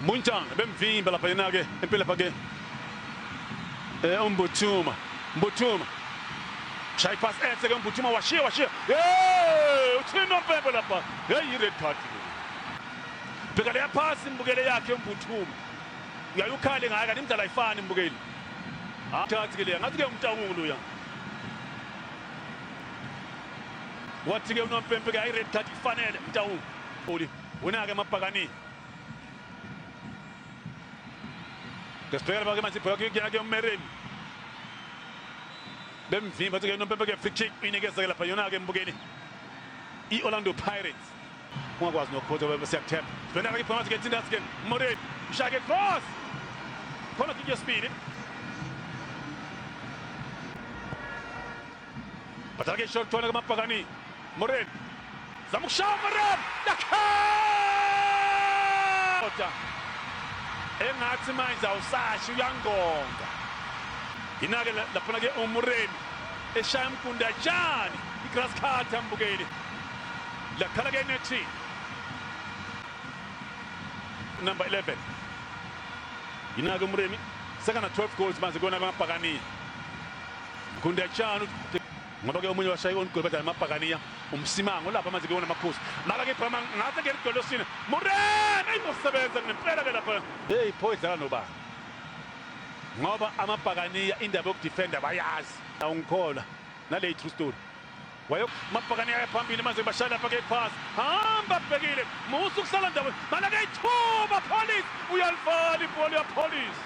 Muntjang bemvimba lapha yena ke empela lapha ke uMbuthuma Mbuthuma shaya iphasi enhle ke uMbuthuma washiya washiya hey uthini nompempe lapha hey i-red card bheka leya phasi imbukele yakhe uMbuthuma uyayukhale ngayo kanti imidlalo ayifani imbukeli thathi ke leya ngathi ke umtawungu loya wathi ke unompempe ke ayi-red card kufanele mtawungu oli wena-ke amabhakani ngesibhekela bake manje ibhola kuyena ke uMeremi bemvimba athi ke unompempe ke free kick uyinikezeke lapha yona ke mbukeli i-Orlando Pirates ungakwazi nokuphotha siyakuthemba sibhekela ke ibhola ke thinta ke Moremi ushaya ke cross khona kick yesibili badlala ke short corner kamabhakani Moremi zama ukushaya Moremi lakha engathi manje awusashi uyangonga yina-ke laphana ke uMuremi eshaya umgundatshani i-grass cut ambukeli lakhala ke nethini number 11 yina-ke uMuremi sekana 12 goals manje kuyona kamabhakaniya Mgundatshani ngoba ke omunye washaya i-on goal badlala amabhakaniya umsimango lapha manje kuyona amakhosi maka ke Brahma ngathi ke igoli losine Morena ayibosebenza ngempela ke lapha hey pho idlala nobani ngoba amabhakaniya indaba yokudefenda bayazi awungikholwa nale true story wayo mabhakaniya ayaphambili manje bashaya lapha ke pass hamba bhekile musu kusala ndawo mana ke ithuba Police uyalivala ibhola ya Police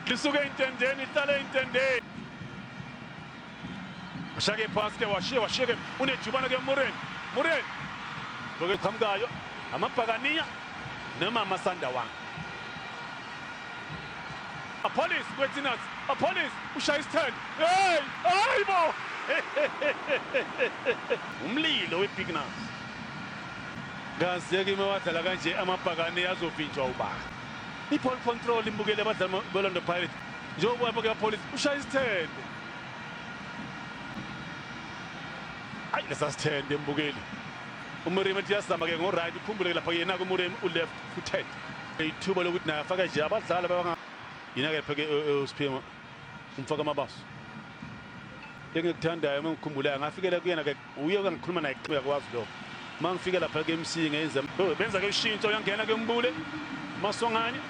lisuke entendeni ihlale entendeni washake phasi ke washiye washiye ke unejubane ke Mureni Mureni lokho eqhamukayo amabhakaniya noma amasandawana Appollis kwethinas Appollis ushaya isithende hey hayibo umlilo we-big nuts kaze-ke uma wadlala kanje amabhakane azovinjwa ubani i-ball control imbukele abadlali be-Orlando Pirates njengoba ke Appollis ushaya isithende ayi lesa sithende mbukeli uMuremi ethi uyazama ke ngo-right ukhumbule lapha yena-ke uMuremi u-left footed ithuba lokuthi naye afake nje abadlali abanga yena-ke pheke uSiphiwe umfaka amabaso engikuthandayo uma ngikhumbulayo ngafikela kuyena ke uye ngikhuluma naye uyakwazi lokho uma ngifika lapha ke MC ngenza benza ke ushintsho uyangena ke umbule masonganye